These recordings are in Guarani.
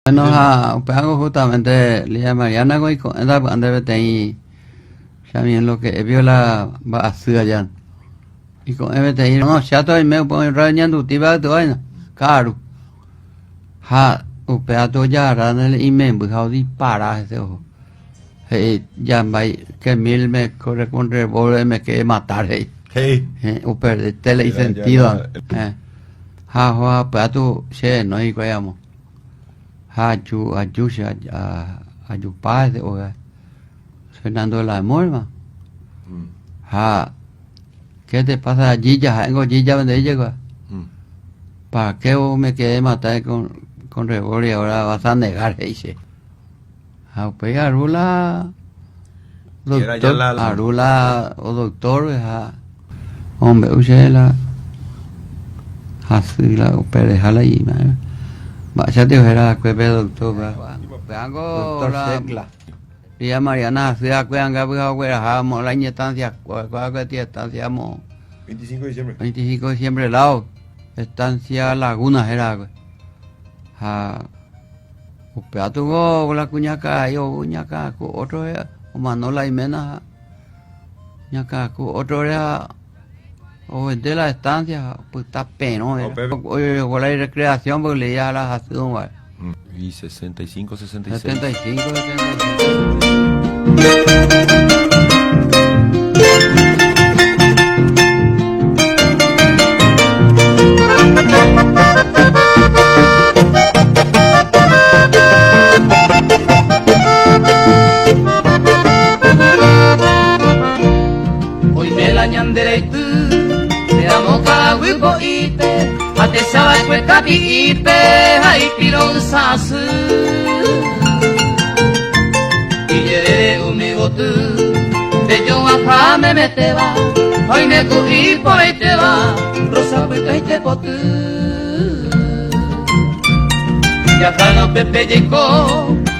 Bueno, ha upévango justamente Lidia Mariana ko iko'ẽta py'ánte peteĩ también lo que vio la mba'asy aja. Iko'ẽ peteĩ no chato oime upe oĩ radio ñandutíva ytyváina ka'aru. Ha upéva tojagarra imemby ha odipara hese oho. He'i jambái que mil me corre con revólver me quiere matar he'i. He'i. Eh, upe tele isentido. Eh. Ha oho ha upéva tu che renói hikuái amo. Ha aju aju che ajupa hese óga. Fernando de la Amor-ma. Ha ¿qué te pasa Gilla? Ha'éngo Gilla pende jegua. ¿Para qué vos me querés matar con, con revólver y ahora vas a negar? He'i che. Ha upéi aru la doctor, aru la o doctor ha omombe'u chéve la hasy la operdeha la imágen. Mba'éicha héra va'ekue pe doctor Doctor Secla. Tía Mariana hasy va'ekue anga pyha ogueraha amo la iñestancia, va'ekue tía estancia amo 25 de diciembre. 25 de diciembre lado, estancia Laguna héra va'ekue. Ha Upéva tuvo la kuñakarai ou ñakãku ótro omano la iména ha ñakãku ótrore ha ovende la estancia ha opyta perõ oiko la irecreación porque leía la hasýrõ guare. Y 65, 66. 75, 76. Oime la ñande reity, te amo ka'aguy po'ípe, ha tesava'ekue kapi'ípe ha ipiro'ysã asy. Ijerére umi goty, nde joguaha memetéva, oime ku iporãitéva, rosa pytãite poty. Jahárõ pépe jaiko,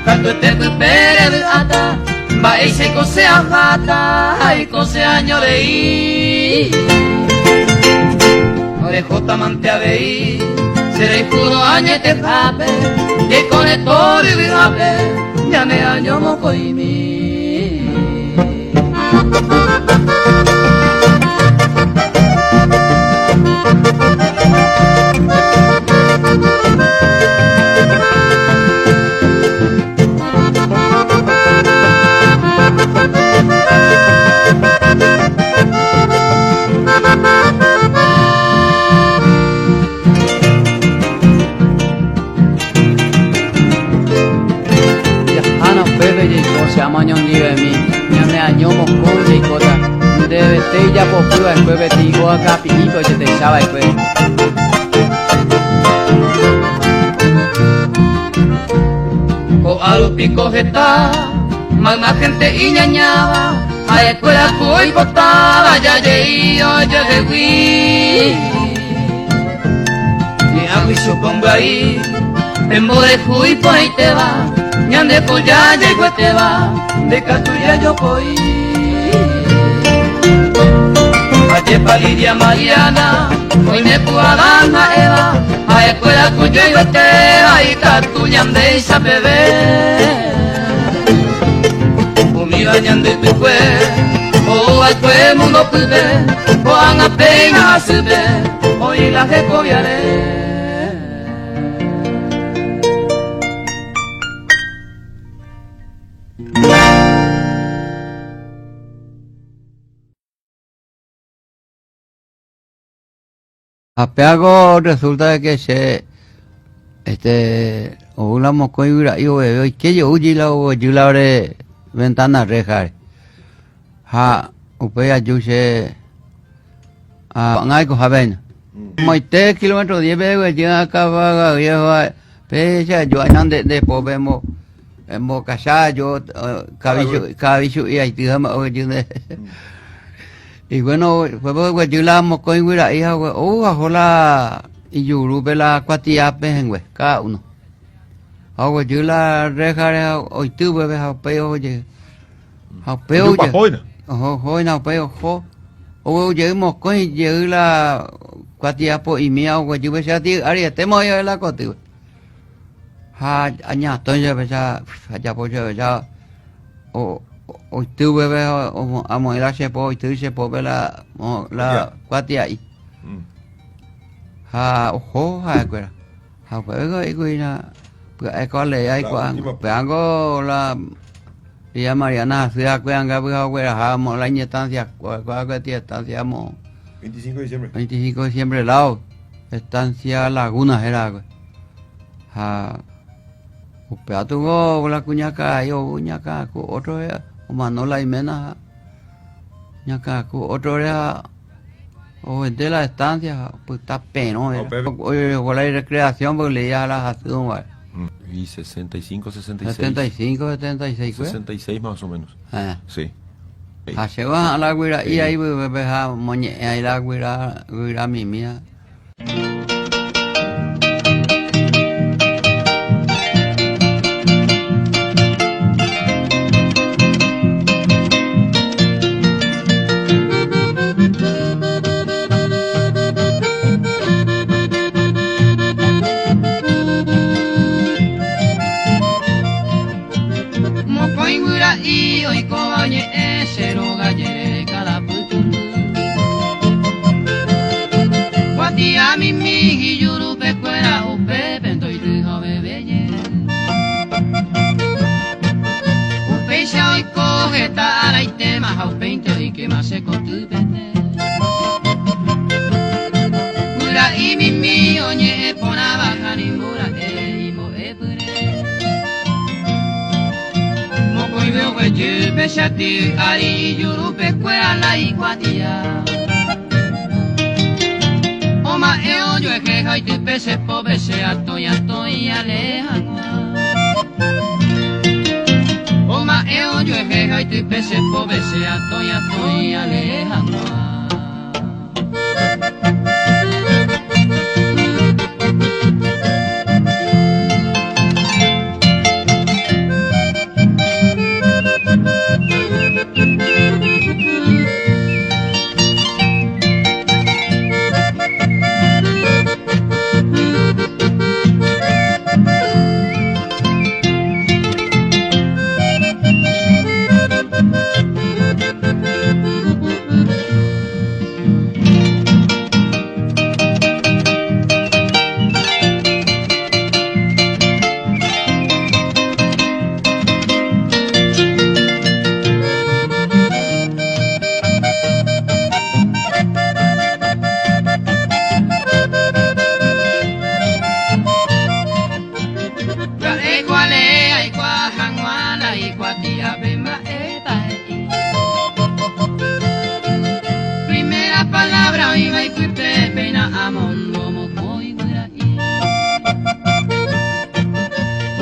katuete pype revy'áta, mba'éichaiko che aháta, aiko che año rei. Rehótamante avei, che rehayhúrõ añetehápe, jaikóne tory vy'ápe, ñane año mokõimi. Jahána upépe jaiko che amo oñondivemi, ñane año mokõi jaikóta, ndevete ijapopy va'ekue peteĩ óga kapi'ípe ojetecha va'ekue. Ko'a rupi ko heta mayma gente iñañáva, ha'ekuéra ku oipotáva jajei ojehegui. Hi'ag̃ui chupe ombyai pe mborayhu iporãitéva, ñande poja jaikuetéva, nde katu jajopoi. Ajépa Lidia Mariana, oime ku Adán ha Eva, ha'ekuéra ku joyguetéva ikatu ñandéicha peve. Umíva ñande ypykue, ouva'ekue mundo pýpe, ko'ág̃a péina hasýpe, oĩ la hekoviare. Ha péako resulta de que che este ou la mokõi guyra'i oveve oike jeýgui la oguejy la ore ventana reja-re. Ha upéi aju che ko'ág̃a aikohápe aína. Moite kilómetro diez-pe oguejy akava viejo péicha aju aína nde nde pópe embo embokacha aju kavichu kavichu'i aity ha oguejy nde. Y bueno, upépe oguejy la mokõi guyra'i ha ou ha la ijurúpe la kuatia pehẽngue, cada uno. Ha oguejy la réjare ha oity upépe ha upéi oho jey. Ha upéi ou jey. Oho ohóina upéi oho. Ogueru jey mokõi jey la kuatia po'imi ha oguejy pe che aty arietéma oĩ la kotýpe. Ha añatõi chevecha, ajapo chevecha oity upépe amoĩ la che po, oity che pópe la la kuatia'i. Ha oho ha'ekuéra. Ha upépe oĩkuri pya'e ko alee aikuaa. Upévango la tía Mariana hasy akue anga pyha ogueraha la iñestancia, kuakuakuéti estancia amo. 25 de diciembre. 25 de diciembre lado, estancia Laguna héra akue. Ha upéva tuvo la kuñakarai ou ñakãku ótro omano la iména ha ñakãku ótro reha ovende la estancia ha opyta perõ oiko la irecreación leía la hasýrõ guare. Y 65, 66. 75, 76 kue. 66 más o menos. Eh. Sí. Ha chéva ha la guyra'i aĩ vyvépe ha moñe'ẽ aĩ la guyra guyra mimi ha. Mokõi guyra'i oikóva oñe'ẽ che róga jerére káda pytũmby. Kuatia mimi ijurupekuéra upépe ndoity ha oveve jey. Upéicha oiko heta araitéma ha upéinte oikéma che kotýpente. Guyra'i mimi oñe'ẽ porãva ha nimbora'e imbo'epyre. Mokõive oguejy pe che aty ári ijurupekuéra la ikuatia. Oma'ẽ ojuehe ha oitype che pópe che atõi atõi ale hag̃ua. Oma'ẽ ojuehe ha oitype che pópe che atõi atõi ale hag̃ua. Pya'e aikuaa hag̃ua la ikuatiápe mba'épa he'i. Primera palabra oĩva ipype péina amondo mokõi guyra'i.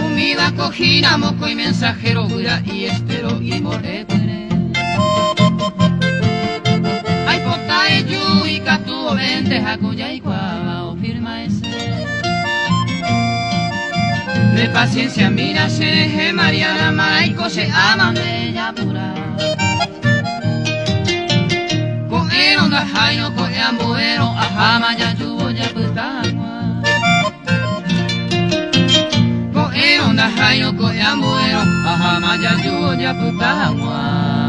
Umíva ko hína mokõi mensajero guyra'i estero imbo'epyre. Aipota eju ikatu ovénte ha ko jaikuaáva ofirma hese. Ne paciencia mira che rehe Mariana maraiko che ama nde japura. Ko'ẽrõ ndaháirõ ko'ẽ ambuérõ aháma jajúvo japyta hag̃ua. Ko'ẽrõ ndaháirõ ko'ẽ ambuérõ aháma jajúvo japyta hag̃ua.